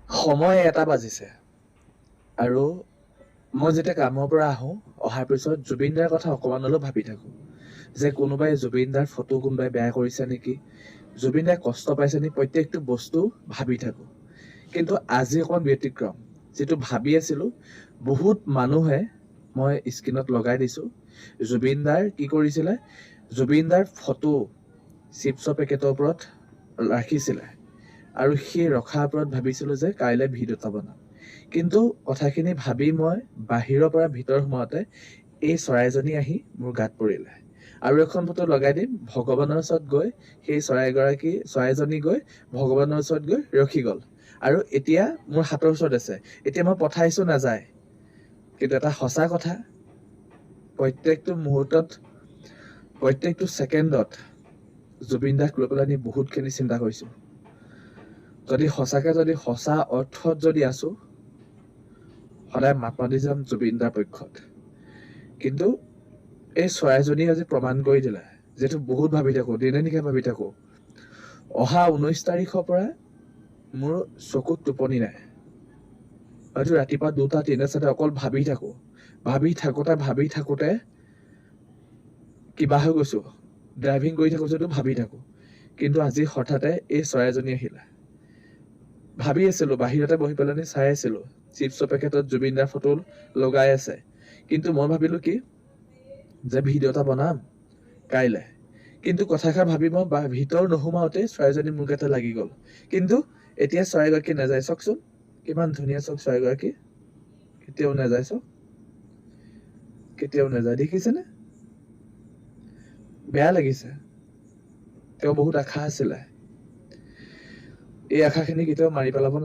সময় এটা বাজিছে আৰু মই যেতিয়া কামৰ পৰা আহোঁ, অহাৰ পিছত জুবিন দাৰ কথা অকণমান হ'লেও ভাবি থাকোঁ যে কোনোবাই জুবিন দাৰ ফটো কোনোবাই বেয়া কৰিছে নেকি, জুবিন দাই কষ্ট পাইছে নেকি, প্ৰত্যেকটো বস্তু ভাবি থাকোঁ। কিন্তু আজি অকণমান ব্যতিক্ৰম। যিটো ভাবি আছিলোঁ, বহুত মানুহে, মই স্ক্ৰীণত লগাই দিছোঁ, জুবিন দাৰ কি কৰিছিলে, জুবিন দাৰ ফটো চিপছৰ পেকেটৰ ওপৰত ৰাখিছিলে আৰু সেই ৰখাৰ ওপৰত ভাবিছিলোঁ যে কাইলৈ ভিডিঅ' এটা বনাম। কিন্তু কথাখিনি ভাবি মই বাহিৰৰ পৰা ভিতৰ সোমাওঁতে এই চৰাইজনী আহি মোৰ গাত পৰিলে। আৰু এখন ফটো লগাই দিম। ভগৱানৰ ওচৰত গৈ সেই চৰাইগৰাকী, চৰাইজনী গৈ ভগৱানৰ ওচৰত গৈ ৰখি গ'ল আৰু এতিয়া মোৰ হাতৰ ওচৰত আছে। এতিয়া মই পঠাইছোঁ, নাযায়। কিন্তু এটা সঁচা কথা, প্ৰত্যেকটো মুহূৰ্তত, প্ৰত্যেকটো ছেকেণ্ডত জুবিন দাক লৈ পেলাই বহুতখিনি চিন্তা কৰিছোঁ। যদি সঁচাকে, যদি সঁচা অৰ্থত যদি আছো, সদায় মাত মাতি যাম জুবিন দাৰ পক্ষত। কিন্তু এই চৰাইজনীয়ে আজি প্ৰমাণ কৰি দিলে, যিহেতু বহুত ভাবি থাকোঁ, দিনে নিশাই ভাবি থাকোঁ। অহা 19 তাৰিখৰ পৰা মোৰ চকুত টোপনি নাই। হয়তো ৰাতিপুৱা 2টা, 3টা, 4টা অকল ভাবি থাকোঁ। ভাবি থাকোঁতে ভাবি থাকোঁতে কিবা হৈ গৈছোঁ। ড্ৰাইভিং কৰি থাকোঁ যদিও ভাবি থাকোঁ। কিন্তু আজি হঠাতে এই চৰাইজনী আহিলে। ভাবি আছিলোঁ, বাহিৰতে বহি পেলানি চাই আছিলোঁ, চিপছৰ পেকেটত জুবিন দাৰ ফটো লগাই আছে। কিন্তু মই ভাবিলোঁ কি যে ভিডিঅ' এটা বনাম কাইলে। কিন্তু কথাষাৰ ভাবি মই ভিতৰ নোসোমাওঁতেই চৰাইজনী মোৰ গাতে লাগি গ'ল। কিন্তু এতিয়া চৰাইগৰাকী নাযায়। চাওকচোন, কিমান ধুনীয়া। চাওক, চৰাইগৰাকী কেতিয়াও নাযায়। চাওক, কেতিয়াও নাযায়, দেখিছেনে? বেয়া লাগিছে। তেওঁ বহুত আশা আছিলে, এই আশাখিনি কেতিয়াও মাৰি পেলাব